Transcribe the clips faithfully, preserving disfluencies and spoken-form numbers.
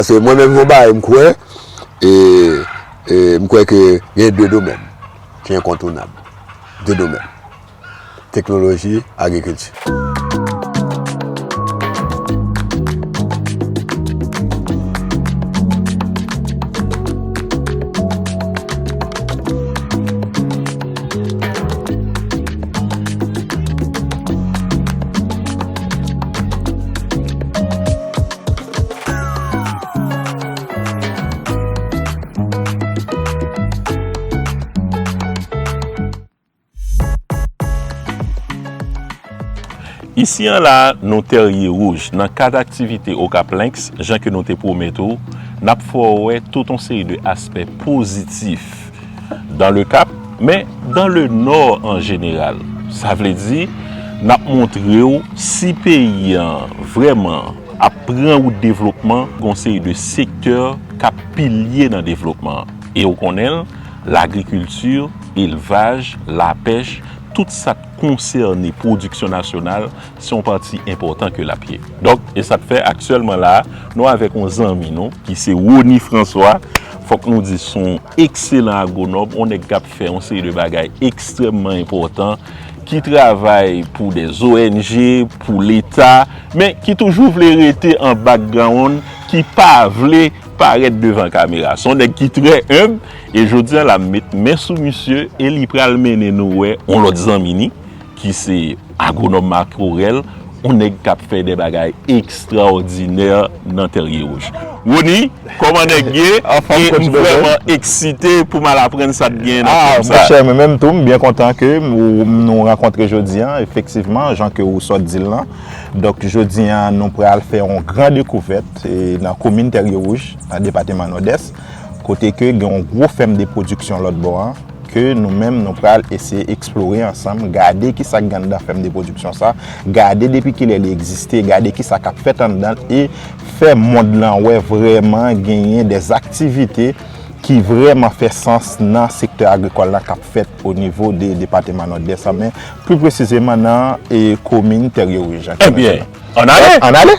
Paske mwen menm, yon bagay m kwè, e, e m kwè ke gen de domèn ki enkontounab. De domèn. Teknoloji, agrikilti. Isi an la, nou Tèrye Wouj, nan kad aktivite Okap Links, jan ke nou te pwomèt ou, n ap fè w wè tout yon seri de aspè pozitif dans le Cap, men dans le Nord an jeneral. Sa vle di, n ap montre w si peyi an vrèman ap pran wout devlopman, gon seri de sektè k ap pilye nan devlopman an. E ou konnen l, lagrikilti, elvaj, lapèch, tout sa k konsène pwodiksyon nasyonal, se yon pati enpòtan ke l ap ye. Donk, e sa k fè aktyèlman la, nou avèk yon zanmi nou, ki se Rony François. Fòk nou di se yon ekselan agwonòm, yon nèg k ap fè yon seri de bagay ekstrèmman enpòtan, ki travay pou de O N G, pou Leta, men ki toujou vle rete an background, ki pa vle parèt devan kamera. Se yon nèg ki trè enb, e jodi a la m met men sou misye, e li pral mennen nou wè yon lòt zanmi ni, ki se agwonòm makorèl, yon nèg k ap fè de bagay ekstraòdinè nan Tèrye Wouj. Rony, kòman nèg ye? Anfòm, e m vrèman eksite pou m al aprann sa k gen nan fèm sa. Monchè, mwen menm tou, m byen kontan ke nou rankontre jodi a, efektivman, jan ke ou sot di l lan. Donk, jodi a, nou pral fè yon gran dekouvèt, e, nan komin Tèrye Wouj, nan depatman Nòdès, kote ke gen yon gwo fèm de pwodiksyon lòt bò a, ke nou menm nou pral eseye eksplore ansanm, gade kisa k gen anndan fèm de pwodiksyon sa, gade depi kilè li egziste, gade kisa k ap fèt anndan l, e fè mond lan wè vrèman genyen de aktivite ki vrèman fè sans nan sektè agrikòl la k ap fèt o nivo de depatman Nòdès la, men pli presizeman nan, e, komin Tèrye Wouj. Ebyen, ann ale! Ann ale!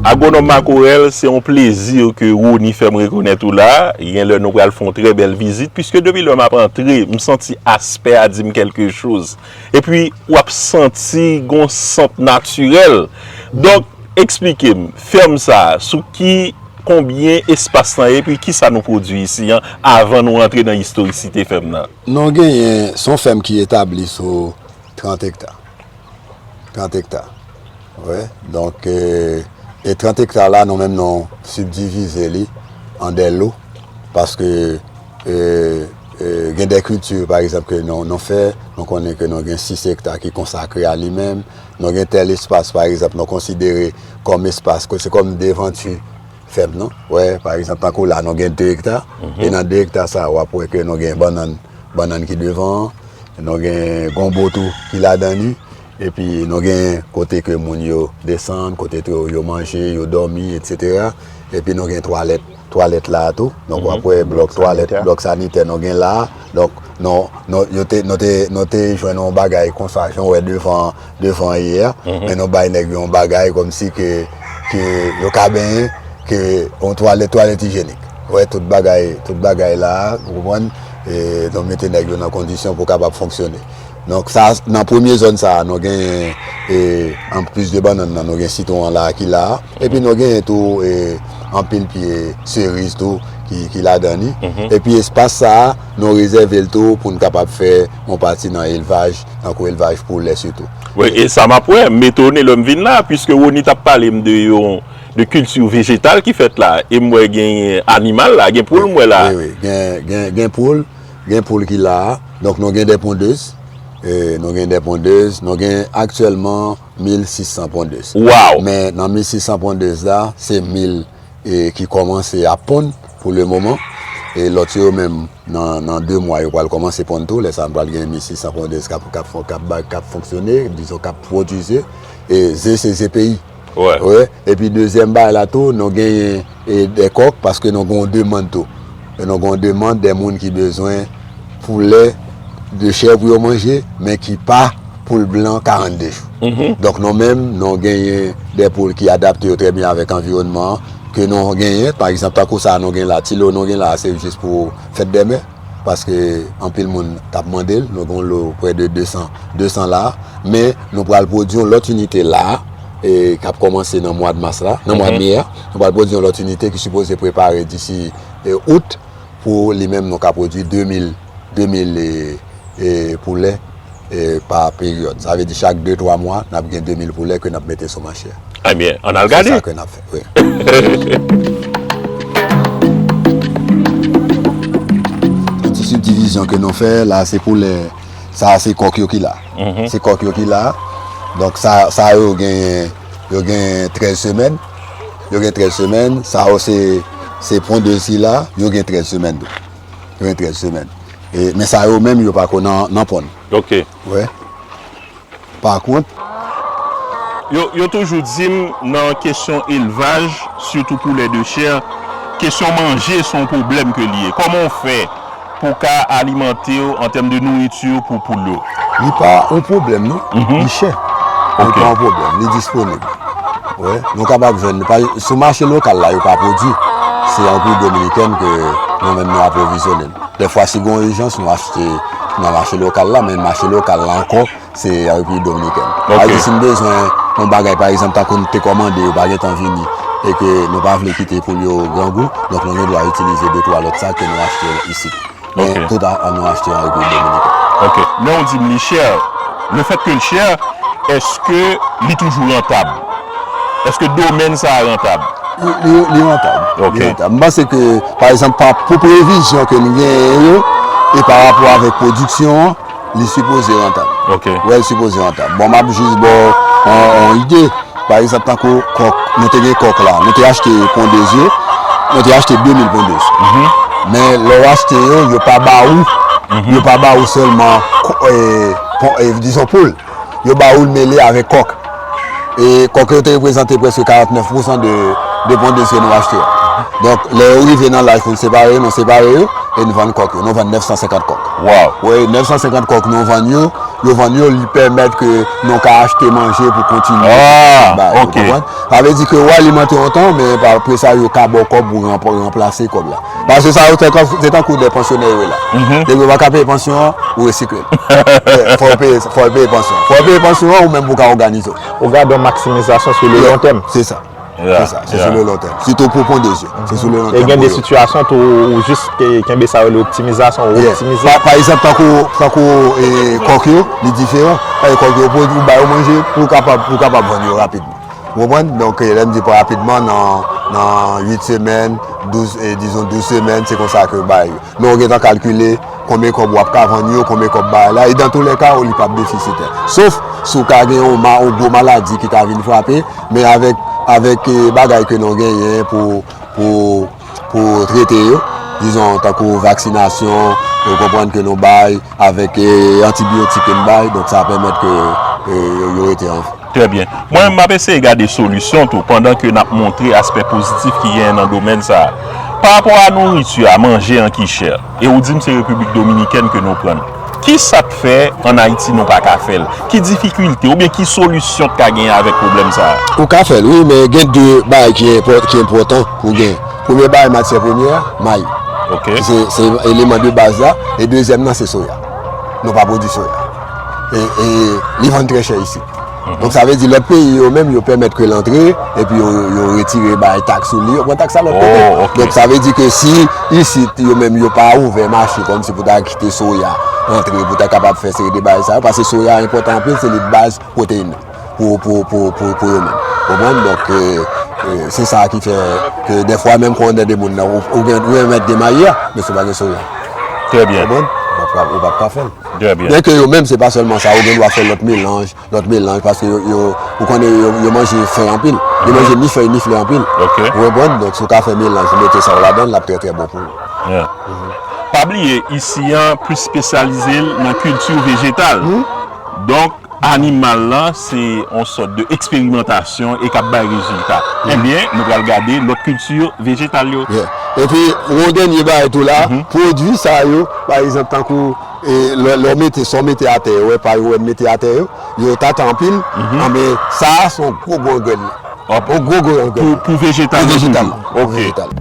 Agwonòm Makorèl, se yon plezi ke Rony fè m rekonèt ou la. Gen lè nou pral fè yon trè bèl vizit, piske depi lè m ap antre, m santi aspè a di m kèlke choz. Epi, w ap santi gon sant natirèl. Donk, eksplike m, fèm sa a, sou ki, konbyen espas lan ye, epi kisa nou pwodui isi an, avan nou rantre nan istorisite fèm nan? Nou genyen, se yon fèm ki etabli sou trant ekta. Trant ekta. Wi. Donk, e, e trant ekta la, nou menm nou sibdivize li an de lo, paske, e, e, gen de kilti, pa egzanp, ke nou, nou fè, nou konnen ke nou gen sis ekta ki konsakre a li menm, nou gen tèl espas, pa egzanp, nou konsidere kòm espas, ke se kòm devanti fèm nan. Wi, pa egzanp, tankou la, nou gen de ekta, e nan de ekta sa, w ap wè ke nou gen bannann, bannann ki devan an, nou gen gonbo tou ki ladan li, epi nou gen kote ke moun yo desann, kote ke yo manje, yo dòmi, etsetera. Epi nou gen twalèt, twalèt la a tou. Donk, w ap wè blòk twalèt, blòk sanitè nou gen la a. Donk, nou, nou, yo te, nou te, nou te jwenn yon bagay konsa, jan w wè devan, devan an ye a, men nou bay nèg yo yon bagay kòmsi ke, ke yo ka benyen, ke yon twalèt, twalèt ijyenik. Wè, tout bagay, tout bagay la a, ou konprann, e, nou mete nèg yo nan kondisyon pou kapab fonksyone. Donk, sa, nan premye zòn sa a, nou gen, e, anplis de bannann nan, nou gen sitwon an la a ki la a. Epi nou gen tou, e, anpil pye seriz tou ki, ki ladan li. Epi espas sa a, nou rezève l tou pou n kapab fè yon pati nan elvaj, tankou elvaj poulè sitou. Wi, e sa m ap wè, m etone lè m vin la, piske Rony t ap pale m de yon, de kilti vejetal ki fèt la, e m wè gen animal la, gen poul m wè la. Wi, wi, gen, gen, gen poul, gen poul ki la a. Donk, nou gen de pondez, e, nou gen de pondez, nou gen aktyèlman mil sis san pondez. Waw! Men nan mil sis san pondez la, se mil, e, ki kòmanse ap ponn pou le moman. E lòt yo menm, nan, nan de mwa, yo pral kòmanse ponn tou. Lè sa a, nou pral gen mil sis san pondez k ap, k ap, k ap, k ap fonksyone, dizon k ap pwodui ze. E ze, se ze peyi. Wi. Epi dezyèm bagay la tou, nou genyen, e, de kòk, paske nou gen yon demann tou. Nou gen yon demann de moun ki bezwen poulè de chè pou yo manje, men ki pa poul blan karannde jou. Donk, nou menm, nou genyen de poul ki adapte yo trè byen avèk anviwònman an, ke nou genyen, pa egzanp, tankou sa a nou gen la, ti lo nou gen la, se jis pou fèt dèmen, paske anpil moun t ap mande l, nou gen yon lo prè de de san, de san la, men nou pral pwodui yon lòt inite la, e, k ap kòmanse nan mwa de mas la, nan mwa de me a, nou pral pwodui yon lòt inite ki sipoze prepare disi, e, out, pou li menm nou ka pwodui de mil, de mil, e, e, poulè, e, pa peryòd. Sa vle di chak de twa mwa, n ap gen de mil poulè ke n ap mete sou mache a. Ebyen, ann al gade. Se sa ke n ap fè, wi. Yon ti sibdivizyon ke nou fè la, se poulè, sa a se kòk yo ki la. Se kòk yo ki la. Donk, sa, sa yo gen, yo gen trèz semèn. Yo gen trèz semèn. Sa yo se, se pondez ki la, yo gen trèz semèn tou. Yo gen trèz semèn. E, men sa yo menm, yo pa ko nan, nan ponn. Ok. Wi. Pa kont, Yo, yo toujou di m nan kesyon elvaj, sitou poulè de chè, kesyon manje se yon pwoblèm ke li ye. Kòman w fè pou w ka alimante w an tèm de nouriti pou poul yo? Li pa yon pwoblèm, non. Li chè. Li pa yon pwoblèm. Li disponib. Wi. Nou kapab jwenn li. Pa, sou mache lokal la, yo pa pwodui. Se an Repiblik Dominikèn ke nou menm nou apwovizyone l. Dèfwa, si gen yon ijans, nou achte nan mache lokal la, men mache lokal la ankò, se an Repiblik Dominikèn. Sa vle di, si n bezwen yon bagay, pa egzanp, tankou n te kòmande, yo pa gentan vini, e ke nou pa vle kite poul yo grangou, donk nou gen dwa itilize de twa lòt sa ke nou achte isit. Men tout a, a nou achte an Repiblik Dominikèn. Ok. Men w di m li chè. Lefètke l chè, èske li toujou rantab? Èske domèn sa a rantab? Li, li, li rantab. Ok. Li rantab. M panse ke, pa egzanp, pa, pou previzyon ke n genyen yo, e pa rapò avèk pwodiksyon an, li sipoze rantab. Ok. Wi, li sipoze rantab. Bon, m ap jis ba w yon, yon ide. Pa egzanp, tankou kòk, nou te gen kòk la, nou te achte pondez yo, nou te achte de mil pondez. Men lè w achte yo, yo pa ba ou, yo pa ba ou sèlman, ko-, e, pon-, e, dizon poul. Yo ba ou l mele avèk kòk. E kòk yo te reprezante prèske karannèf pousan de, de pondez ke nou achte a. Donk, lè yo rive nan laj pou n separe yo, nou separe yo, e n vann kòk yo. Nou vann nèf san senkant kòk. Wow. Wi, nèf san senkant kòk nou vann yo, yo vann yo, li pèmèt ke nou ka achte manje pou kontinye bay, ou konprann? Sa vle di ke ou alimante yon tan, men apre sa, yo ka ba w kòb pou ranp-, ranplase kòb la. Paske sa yo se tankou, se tankou de pansyonè yo ye la. Depi yo pa ka peye pansyon an, ou resikle l. Fò yo peye, fò yo peye pansyon. Fò yo peye pansyon an, ou menm pou w ka òganize w. Ou gade yon maksimizasyon sou le long tèm. Se sa. Se sa, se sou le long tèm. Sitou pou pondez yo. Se sou le long tèm. E gen de sitiyasyon tou ou jis ke-, kenbe sa yo rele optimizasyon, ou optimize. Pa, pa egzanp, tankou, tankou, e, kòk yo, li diferan. Paske kòk yo, pou ou ba yo manje, pou w kapab, pou w kapab vann yo rapidman. Ou konprann? Donk, e, lè m di rapidman, nan, nan uit semèn, douz, e, dizon douz semèn, se konsa ke yo bay yo. Men ou gentan kalkile konbyen kòb w ap ka vann yo, konbyen kòb bagay la, e dans tous les cas, li p ap defisitè. Sof si w ka gen yon ma-, yon gwo maladi ki ka vin frape, men avèk, avèk, e, bagay ke nou genyen pou, pou, pou trete yo, dizon, tankou vaksinasyon, ou konprann ke nou bay, avèk, e, antibiyotik ke n bay, donk sa pèmèt ke, e, yo, yo rete an vi. Trè byen. Mwen, m ap eseye gade solisyon tou, pandan ke n ap montre aspè pozitif ki genyen nan domèn sa a. Pa rapò a nouriti a, manje an ki chè, e ou di m se Repiblik Dominikèn ke nou pran l. Kisa k fè ann Ayiti nou pa ka fè l? Ki difikilte oubyen ki solisyon k ka genyen avèk pwoblèm sa a? Ou ka fè l, wi, men gen de bagay ki enpò-, ki enpòtan pou gen. Premye bagay, matyè premyè, may. Ok. Se, se eleman de baz la. E dezyèm nan, se soya. Nou pa pwodui soya. E, e li vann trè chè isit. Donk, sa vle di lòt peyi yo menm, yo pèmèt ke l antre, epi yo, yo retire bay taks sou li, yo pran taks sa lòt kote. Oh, ok. Donk, sa vle di ke si isit, yo menm, yo pa ouvè mache kòmsi pou ta kite soya antre, pou ta kapab fè seri de bagay sa yo, paske soya enpòtan anpil, se li baz pwoteyin nan pou, pou, pou, pou, pou yo menm. Ou konprann? Donk, e, e, se sa ki fè ke dèfwa, menm kòmandè de moun nan, ou, ou gen, ou remèt gen mayi a, men si w pa gen soya. Trè byen. Ou konprann? Ou p ap ka, ou p ap ka fè l. Trè byen. Byenke yo menm, se pa sèlman sa, ou gen dwa fè lòt melanj, lòt melanj, paske yo, yo, ou konnen yo, yo manje fen anpil. Yo manje ni fèy, ni flè anpil. Ok. Ou konprann? Donk, si w ka fè melanj, ou mete sa w ladan l, l ap trè, trè bon pou ou. Yeah. Pa bliye, isi an plis espesyalize l nan kilti vejetal. Donk, animal lan, se yon sòt de eksperimantasyon e k ap bay rezilta. Ebyen, nou pral gade lòt kilti vejetal yo. Epi, yon dènye bagay tou la, pwodui sa yo, pa egzanp, tankou lè w mete, sa w mete atè yo, wè, pa yo wè n mete atè yo, yo tata anpil, anben, sa a se yon gwo gwo angrè. Yon gwo gwo angrè. Pou vejetal yo toujou. Ok.